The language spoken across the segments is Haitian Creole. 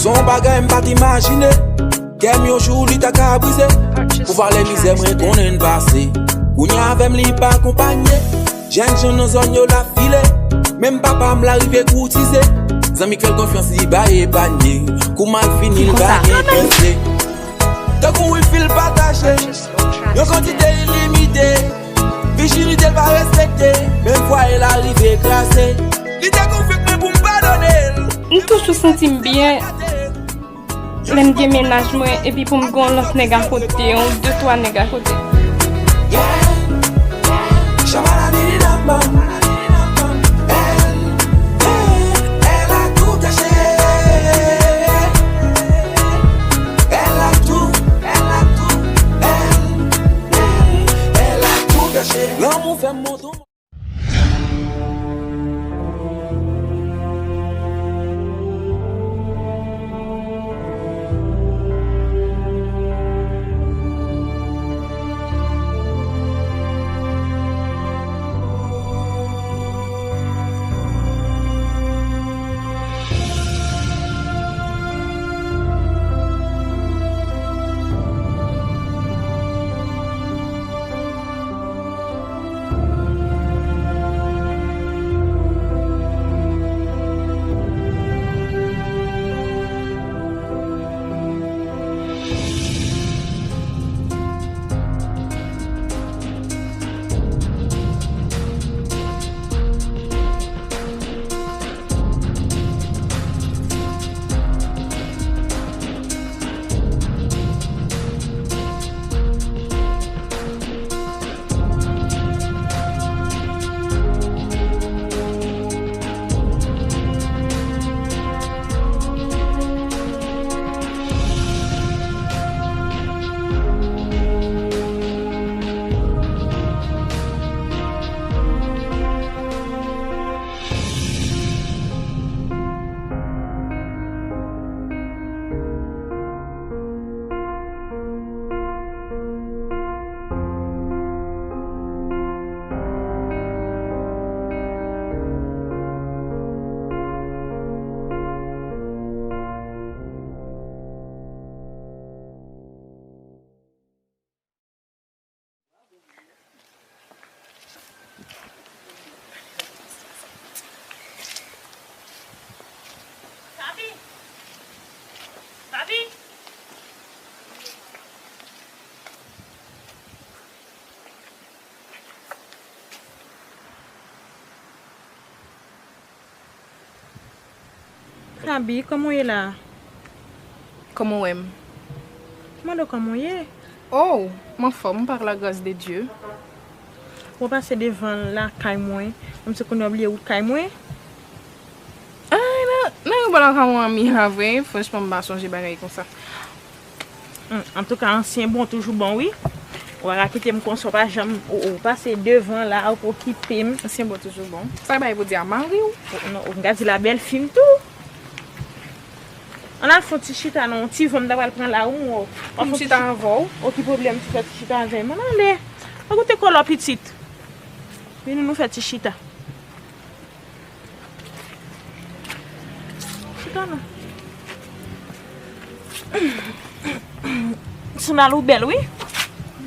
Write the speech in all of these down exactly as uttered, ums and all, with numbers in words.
Yon bagay m pa t imajine, kè m yon jou li ta ka brize. Pou valè mizè mwen konnen n pase. Kounye a avè m li pa akonpanye. Jèn jan nan zòn yo la file. Menm papa m la rive koutize. Zanmi k fè l konfyans li bay epanye. Kou mal fini l pa gen pèse. Tankou wifi l pataje. Yon kantite ilimite. Vijinite l pa respekte. Menm fwaye la rive kraze. Li te konfye mwen pou m padone l. M toujou santi m byen lè m gen mennaj mwen epi pou m gen yon lòt nèg akote, yon de twa nèg akote. Lanmou fè m monte. Fabi! Fabi! Fabi, kòman w ye la? Kòman w wè m? Mande w kòman w ye? Oh, m anfòm, pa la grâce de Dieu. Ou pase devan lakay mwen, kòmsi kounye a w bliye wout kay mwen. Ay, nan, nan yon bò lakay yon anmi la vre, franchman, m pa sonje bagay konsa. Hmm, antouka, ansyen bon toujou bon, wi. Ou pa ka kite m konsa, w pa janm, ou, ou pase devan la, ou pa okipe m. Ansyen bon toujou bon. Sa bay pou di a mari w? Ou, non, ou ka di la bèl fi m tou. Ann al fè yon ti chita nan yon ti van m ta pral pran la, ou m wè w. Pou m chita avè w? O, ki pwoblèm ti fè ti chita avè m? Ann ale. Ann goute kòlò pitit. Vini nou fè ti chita. Chita la. Sandal ou bèl, wi.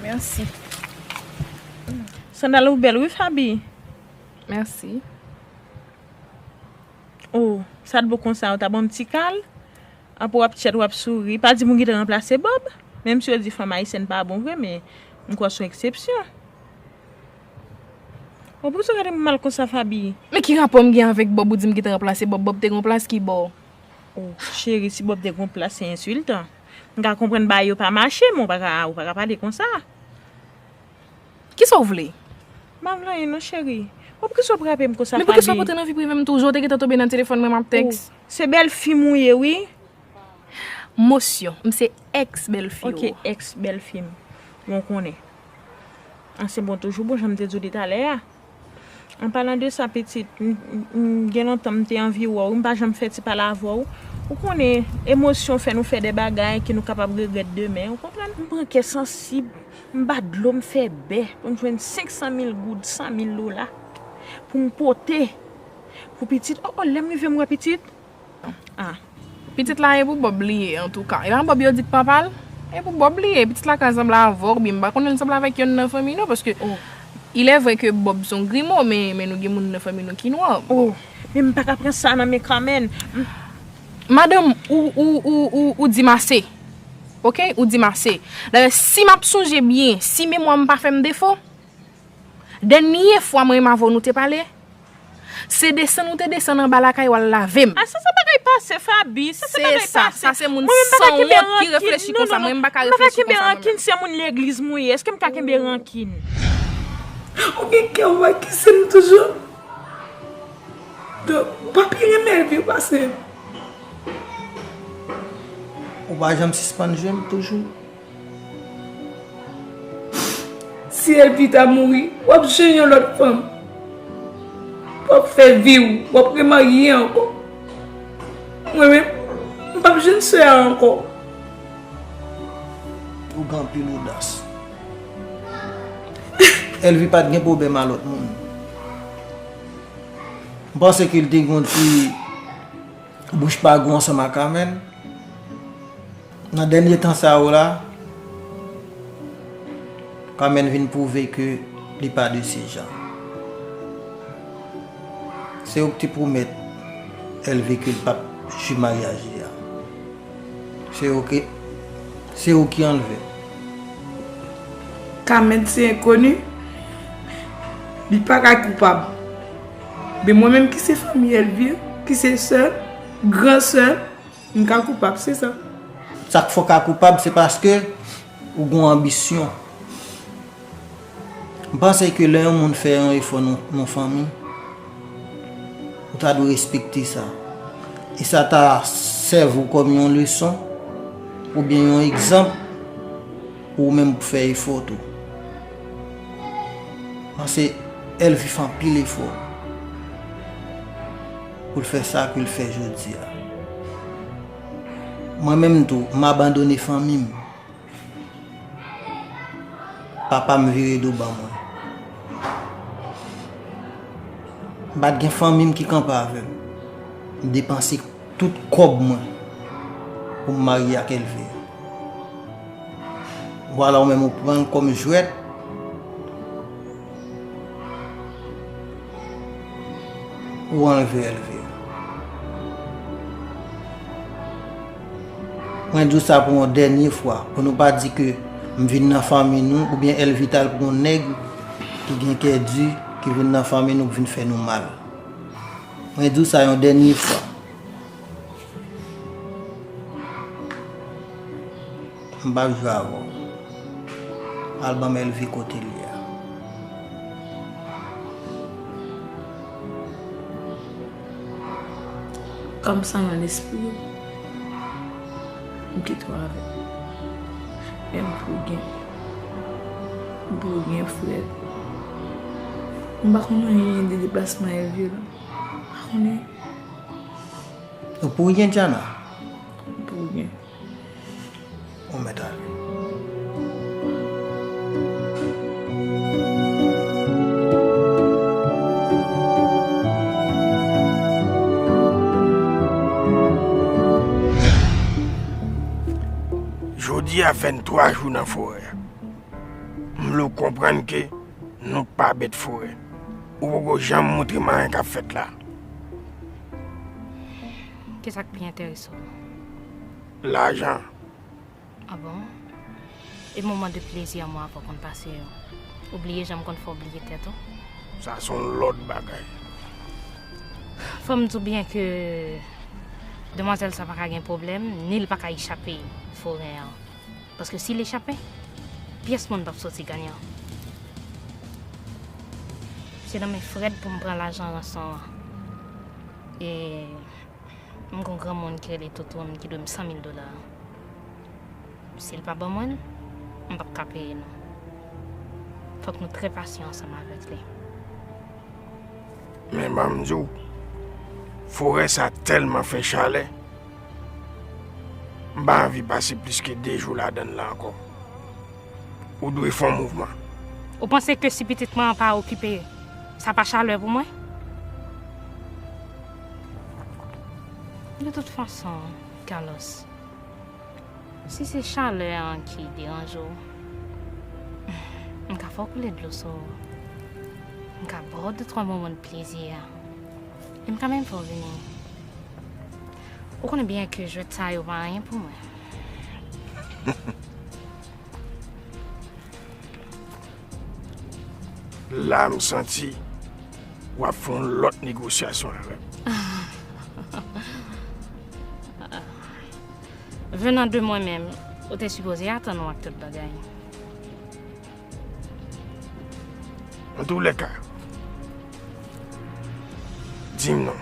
Mèsi. Sandal ou bèl, wi, Fabi. Mèsi. Oh, sa t bon konsa, ou ta ban m ti kal? Apre w ap tchèt, w ap souri. Pa di m ou gentan ranplase Bob. Menm si yo di fanm ayisyèn pa bon vre, men m kwè se yon eksepsyon. Oh, poukisa w gade m mal konsa, Fabi? Men ki rapò m gen avèk Bob ou di m gentan ranplase Bob? Bob te gen yon plas ki bò? Oh, cheri, si Bob te gen yon plas, se ensiltan. M ka konprann bagay yo pa mache, men w pa ka, ou pa ka pale konsa. Kisa w vle? M pa vle anyen non, cheri. Oh, poukisa w ap frape m konsa, Fabi? Men poukisa w pote nan vi prive m toujou? Ou te gentan tonbe nan telefòn mwen, m ap tèks. Oh, se bèl fi m ou ye, wi. Mosyon, m se èks bèlfi w. Ok, èks bèlfi m. Bon, konnen. Ansyen bon toujou bon, jan m te di w li talè a. An palan de sa, pitit, m, m, m gen lontan m te anvi wè w, m pa janm fè ti pale avè w. Ou konnen, emosyon fè nou fè de bagay ke nou kapab regrèt demen, ou konprann? M pran kè sansib, m ba dlo, m fè bè pou m jwenn senk san mil goud, san mil dola, pou m pote pou pitit. Oh, oh, lè m rive, m wè pitit. Ah, Pitit la e pou Bob li ye, antouka. E pa Bob yo di k papa l? E pou Bob li ye. Pitit la ka sanble avè w, oubyen m pa konnen l sanble avèk yonn nan fanmi nou, paske il est vrai que Bob se yon grimo, men, men nou gen moun nan fanmi nou ki nwa. Oh, men m pa ka pran sa nan men Carmen. Madanm, ou, ou, ou, ou, ou di m ase. Oke? Ou di m ase. Dayè, si m ap sonje byen, si memwa m pa fè m defo, dènye fwa mwen menm avè w nou te pale, se desann ou te desann anba lakay w al lave m. A, sa se bagay pase, Faby. Sa se bagay pase. Se sa, sa se moun san wont ki reflechi konsa. Mwen menm pa ka kenbe rankin. Non, non, non. Mwen pa ka kenbe rankin, se moun legliz mwen ye. Èske m ka kenbe rankin? Ou gen kè w akise m toujou? Donk, ou pa pi renmen Elvie pase m. Ou pa janm sispann jwe m toujou. Si Elvie ta mouri, w ap jwenn yon lòt fanm. W ap fè vi w, w ap remarye ankò. Mwen menm, m p ap jwenn sè a ankò. Ou gen anpil odas. Elvie pa t gen pwoblèm a lòt moun. M panse ke l te gen yon ti bouch pa gou ansanm ak Carmen. Nan dènye tan sa yo la, Carmen vin pwouve ke li pa de se jan. Se ou ki te pwomèt Elvie ke l p ap jwi maryaj li a. Se ou ki, se ou ki anlve. Carmen se enkoni, li pa ka koupab. Men mwen menm ki se fanmi Elvie, ki se sè, gran sè, m ka koupab, se sa. Sa k fè w ka koupab, se paske ou gen anbisyon. M panse ke lè yon moun fè yon efò nan, nan fanmi, ou ta dwe respekte sa. E sa ta sèvi w kòm yon leson, oubyen yon egzanp, pou ou menm pou fè efò tou. Paske Elvie fè anpil efò pou l fè sa ke l fè jodi a. Mwen menm tou, m abandone fanmi m. Papa m vire do ban mwen. M pa t gen fanmi m ki kanpe avè m. M depanse tout kòb mwen pou m marye ak Elvie. Vwala, ou menm ou pran l kòm jwèt. Ou anlve Elvie. Mwen di w sa pou yon dènye fwa, pou nou pa di ke m vin nan fanmi nou, oubyen Elvie t al pran yon nèg ki gen kè di, ki vin nan fanmi nou pou vin fè nou mal. Mwen di w sa yon dènye fwa. M p ap jwe avè w. Al ban m Elvie kote l ye a. Kòm sa nan lespri w, m kite w avè l. Men m pou gen, m pou gen frè. M pa konn anyen de deplasman Elvie la. M pa konnen. Ou pou gen, Djana? M pou gen. Ou mèt ale. Jodi a venntwa jou nan forè a. M vle w konprann ke nou pa bèt forè. Ou poko janm montre m anyen k ap fèt la. Kisa k pi enterese w? Lajan. Ah bon? E moman de plezi mwen avè w konn pase yo? Ou bliye jan m konn fè w bliye tèt ou? Sa se yon lòt bagay. Fò m di w byen ke demwazèl sa pa ka gen pwoblèm, ni l pa ka echape forè an. Paske si l echape, pyès moun p ap soti ganyan. Se nan men Fred pou m pran lajan ranson an. E m gon granmoun ki rele Toutoun ki dwe m san mil dola. Si l pa ban mwen l, m p ap ka peye non. Fòk nou trè pasyan ansanm avèk li. Men ban m di w, forè sa tèlman fè chalè, m pa anvi pase plis ke de jou ladan l la ankò. Ou dwe fè yon mouvman. Ou panse ke si pitit mwen an pa okipe, sa pa chalè pou mwen? De tout fason, Carlos, si se chalè an ki deranje w, m ka fè w koule dlo sou ou. M ka ba w de twa moman de plezi a. E m ka menm fè w vini. Ou konnen byen ke jwèt sa yo pa anyen pou mwen. La, m santi w ap fè yon lòt negosyasyon avè m. Venan de mwen menm, ou te sipoze atann ou ak tout bagay. Antoulèka, di m non,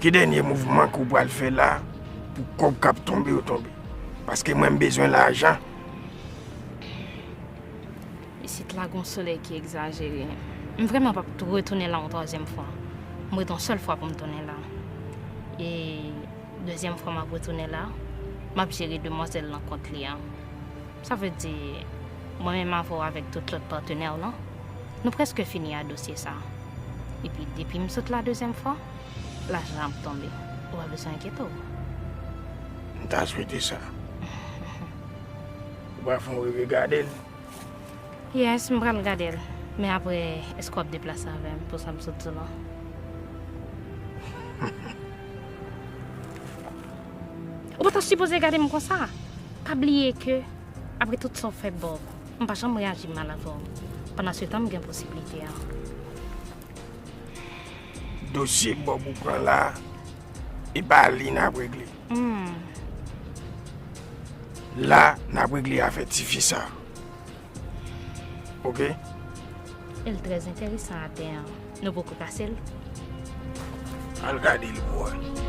ki dènye mouvman ke w pral fè la pou kòb k ap tonbe yo tonbe? Paske mwen, m bezwen lajan. Isit la gon solèy ki egzajere. M vrèman p ap retounen la yon twazyèm fwa. M ret yon sèl fwa pou m tounen la. E dezyèm fwa m ap retounen la, m ap jere demwazèl nan kont li a. Sa vle di, mwen menm avè w avèk tout lòt patnè w lan, nou prèske fini a dosye sa. Epi depi m sot la dezyèm fwa, lajan ap tonbe. Ou pa bezwen enkyete w. M ta swete sa. Ou pa fè yon reve gade l? Yes, m pral gade l. Men apre, èske w ap deplase avè m pou sa m sot di w lan? Ou pa ta sipoze gade m konsa. Pa bliye ke, apre tout sa w fè Bob, m pa janm reyaji mal avè w. Pandansetan, m gen posiblite a. Dosye Bob ou pran la, e pa li n ap regle. Hmm. La, n ap regle afè tifi sa. Oke? E l trè enteresan atè an. Nou poko kase l? Al gade l pou wè.